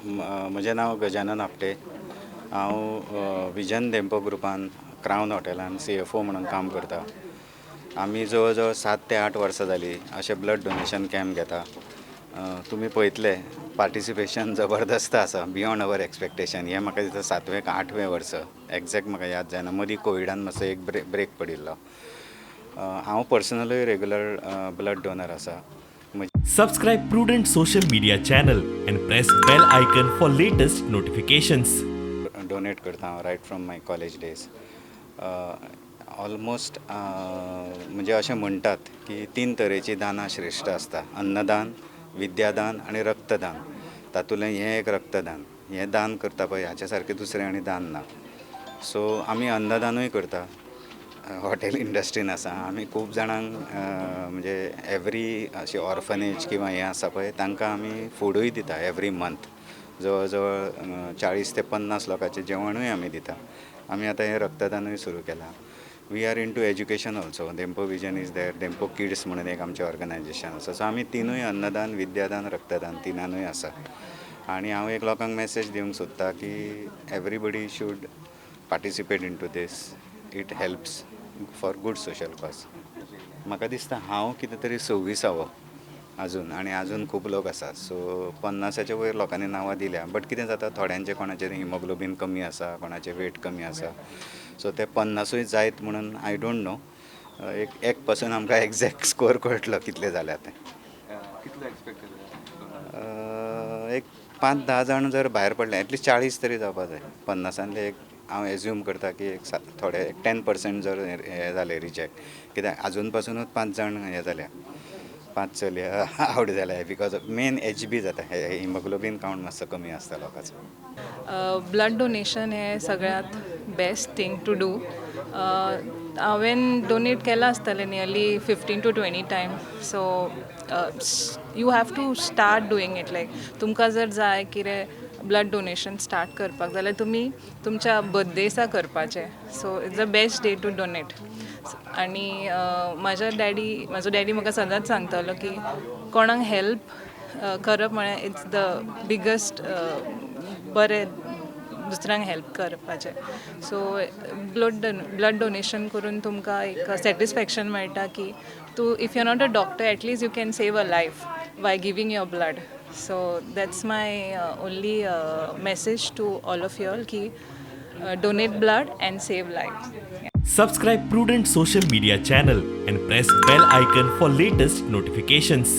म्हजें नांव गजानन आपटे. हांव विजन धेंपो ग्रुपान क्रावन हॉटेलान सीएफओ म्हणून काम करता. आमी जवळ जवळ 7 ते 8 वर्सां जालीं अशें ब्लड डोनेशन कॅम्प घेता. तुमी पळयतले, पार्टिसिपेशन जबरदस्त आसा, बियोंड our expectation. हें म्हाका दिसता सातवें का आठवें वर्स, एग्जॅक्ट म्हाका याद जायना. मदीं कोविडान मातसो एक ब्रेक पडिल्लो. हांव पर्सनलूय रेगुलर ब्लड डोनर आसा. Subscribe Prudent Social Media channel and press bell icon for latest notifications. Donate करता हांव right from my college days almost. म्हणजे अशें म्हणटात की तीन तरेची दानां श्रेश्ठ आसता, अन्नदान, विद्यादान आनी रक्तदान. तातूंतलें हें एक रक्तदान. हें दान करता पळय, हाच्या सारकें दुसरें आनी दान ना. सो आमी अन्नदानूय करता. हॉटेल इंडस्ट्रीन आसा आमी. खूब जाणांक, म्हणजे एवरी अशी ऑर्फनेज किंवा हें आसा पळय, तांकां आमी फुडूय दिता. एवरी मंथ जवळ जवळ 40 ते 50 लोकांचें जेवणूय आमी दिता. आमी आतां हें रक्तदानूय सुरू केलां. We are into education also. Dempo Vision is there. Dempo Kids म्हणून एक आमचें ऑर्गनायजेशन आसा. सो आमी तिनूय, अन्नदान, विद्यादान, रक्तदान, तिनानूय आसा. आनी हांव एक लोकांक मॅसेज दिवंक सोदतां की everybody should participate into this. It helps for good social cause. म्हाका दिसता हांव कितें तरी 26आवो अजून आनी अजून खूब लोक आसात. सो 50च्या वयर लोकांनी नांवां दिल्या. बट कितें जाता, थोड्यांचें कोणाचें हिमोग्लोबीन कमी आसा, कोणाचें वेट कमी आसा. सो ते 50ूय जायत म्हणून I don't know. एक एक पासून आमकां एग्जॅक्ट स्कोर कळटलो कितले जाल्या ते. कितलो एक्सपेक्ट केला? एक 5-10 जाण जर भायर पडले, एटलिस्ट 40 तरी जावपा जाय. 50ांतले एक हांव एज्यूम करता की एक थोडे एक 10% जर हे जाले रिजेक्ट, कित्याक अजून पासुनूच पांच जाण हे जाल्या, पांच चलया आवट जाल्या, because main HB जाता, हिमोग्लोबीन कावंट मातसो कमी आसता लोकांचो. ब्लड डोनेशन हें सगळ्यांत बेस्ट थिंग टू do. हांवें डोनेट केलां आसतलें nearly 15 to 20 time. So you have to start doing it. Like तुमकां जर जाय कितें ब्लड डोनेशन स्टार्ट करपाक जाल्यार तुमी तुमच्या बर्थडेसा करपाचें. So it's the best day to donate. आनी म्हजो डॅडी म्हाका सदांच सांगतालो की कोणाक हेल्प करप म्हळ्यार it's the biggest बरें, दुसऱ्यांक हेल्प करपाचें. सो ब्लड डोनेशन करून तुमकां एक सॅटिस्फॅक्शन मेळटा की तूं, if you are not a doctor, at least you can save a life by giving your blood. So that's my only message to all of you all की donate blood and save life. Subscribe Prudent Social Media channel and press bell icon for latest notifications.